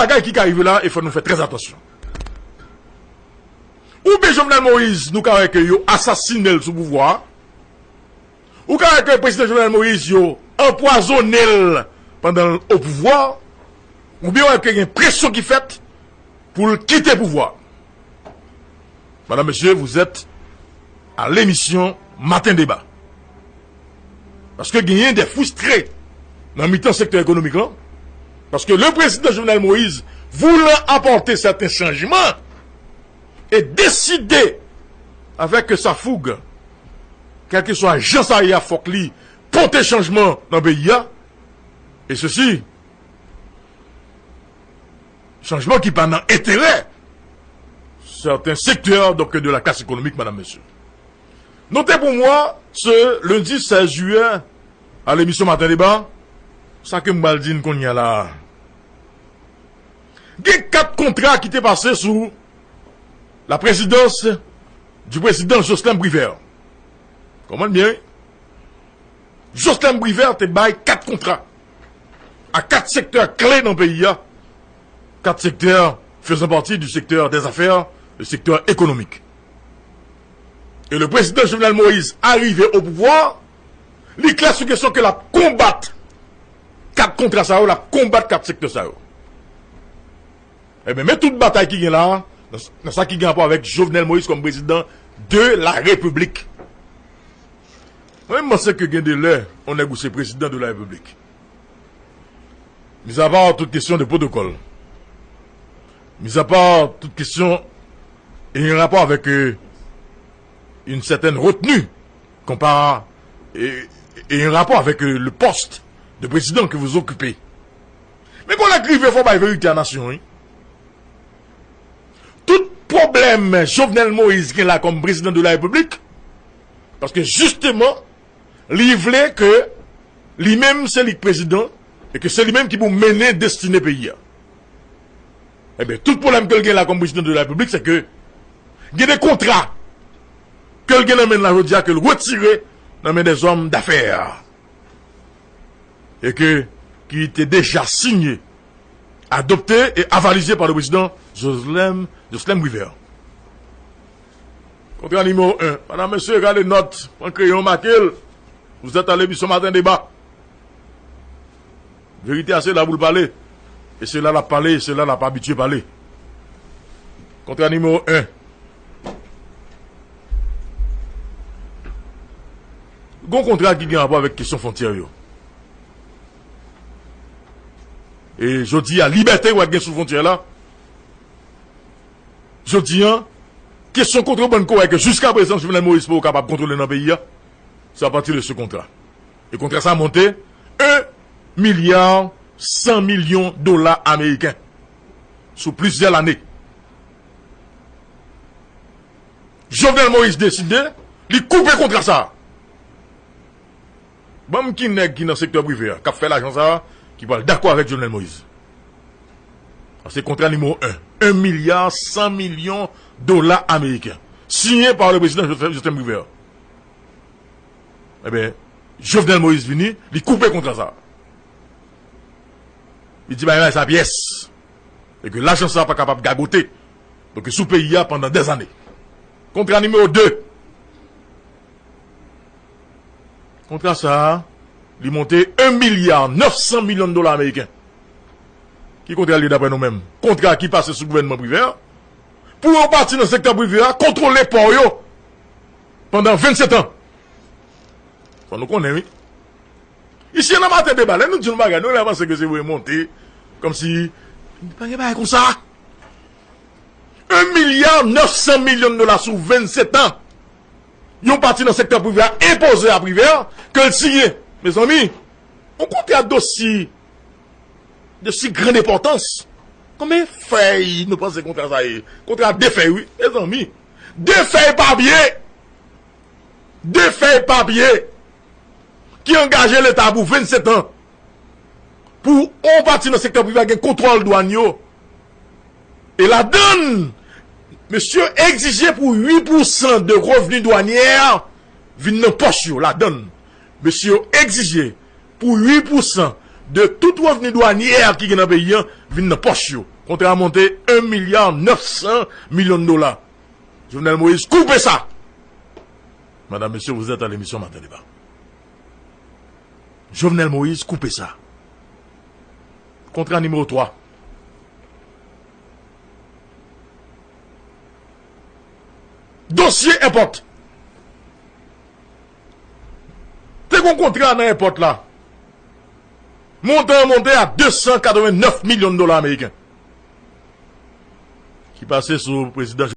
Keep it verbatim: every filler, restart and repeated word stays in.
bagay ki ka rive la, e fò nou fè trè atansyon. Oubyen Jovenel Moïse, nou ka wè ke yo asasinen l sou pouvwa a. Ou ka wè ke prezidan Jovenel Moïse, yo anpwazonnen l pandan l o pouvwa. Oubyen wè ke gen presyon ki fèt pou l kite pouvwa. Madame, Monsieur, vous êtes à l'émission Matin Débat. Paske genyen de fristre nan mitan sektè ekonomik lan. Paske le président Jovenel Moïse, voulant apporter certains changements, et décidé avec sa fougue, kèlkeswa jan sa ye a, fòk li pote chanjman nan peyi a. E sesi, chanjman ki pa nan enterè sèten sektè, donk, de la classe économique, madame, mesye. Notez pour moi, ce lundi seize juillet, à l'émission Matin Débat, sa ke m pral di n kounye a la a. Gen kat kontra ki te pase sou la présidence du président Jocelyn Privert. Konprann byen, wi. Jocelyn Privert te bay kat kontra a kat sektè kle nan peyi a, kat sektè faisant partie du secteur des affaires, le secteur économique. E le président Jovenel Moïse arive o pouvwa, li klè sou kesyon ke l ap konbat kat kontra sa yo, l ap konbat kat sektè sa yo. Ebyen, men tout batay ki gen la a, nan, nan sa ki gen rapò avèk Jovenel Moïse kòm président de la République. Mwen, m panse ke gen de lè, on nèg ou se président de la République. Mis à part toute question de protocole, mis à part toute question ayant rapport avec, euh, une certaine retenue, comparé et, et en rapport avec, euh, le poste de président que vous occupez. Men bon, lè k rive, fò bay verite a nasyon, wi. Tout pwoblèm Jovenel Moïse gen la kòm président de la République, paske jisteman, li vle ke li menm se li k prezidan e ke se li menm ki pou mennen destine peyi a. Ebyen, tout pwoblèm ke l gen la kòm prezidan de la Repiblik, se ke gen de kontra ke l gen nan men l la jodi a, ke l retire nan men dèzòm dafè, e ke, ki te deja sinye, adopté et avalisé par le président Joslem, Joslem Privert. Kontra nimewo en. Madam, mesye, gade nòt, pran kreyon, make l. Vous êtes à l'émission Matin Débat. Verite a se la pou l pale. E se la l ap pale, e se la l ap abitye pale. Kontra nimewo en. Gon kontra ki gen rapò avèk kesyon fwontyè yo. E jodi a, libète w ap gen sou fwontyè la. Jodi a, kesyon kontrebann ke w wè ke jiska prezan Jovenel Moïse poko kapab kontwole nan peyi a, se apati de se kontra. E kontra sa monte un milliard cent millions dola ameriken sou plizyè lane. Jovenel Moïse deside, li koupe kontra sa. Ban m ki nèg ki nan sektè prive a, k ap fè lajan sa a, ki pral dakò avèk Jovenel Moïse. Sa se kontra nimewo en. Un milliard cent millions dola ameriken. Siyen pa le prezidan Jovenel Privert. Ebyen, Jovenel Moïse vini, li koupe kontra sa. Li di bagay sa pyès. E ke lajan sa pa kapab gagote. Donk, sou peyi a pandan dèzane. Kontra nimewo de. Kontra sa a, li monte un milliard neuf cent millions de dollars américains. Ki kontra l ye daprè nou menm? Kontra ki pase sou gouvènman Privert pou yon pati nan sektè prive a kontwole pò yo pandan vennsèt an. Fò nou konnen, wi. Isi, nan Maten Deba, lè nou di yon bagay, nou lè panse ke se vre monte, kòmsi, pa gen bagay konsa. Un milliard neuf cent millions de dollars sou vennsèt an. Yon pati nan sektè prive a enpoze a Privert ke l siyen. Mezanmi, yon kontra dosi, dosi grande importance. Konbyen fèy nou panse kontra sa ye? Kontra de fèy, wi, mezanmi. De fèy papye. De fèy papye ki angaje Leta pou vennsèt an. Pou yon pati nan sektè prive a gen kontwòl dwàn yo. E ladann, mesye egzije pou uit pousan de revni dwanyè vin nan pòch yo. Ladann, mesye egzije pou uit pousan de tout revni dwanye a ki gen nan peyi a vin nan pòch yo. Kontra a monte un milliard neuf cent millions de dollars. Jovenel Moïse, koupe sa! Madame, Monsieur, vous êtes à l'émission Matin Débat. Jovenel Moïse, koupe sa. Kontra nimewo twa. Dosye èpòt. Te gon kontra nan èpòt la. Montan an monte a de san katrevennnèf milyon dola ameriken. Ki pase sou prezidan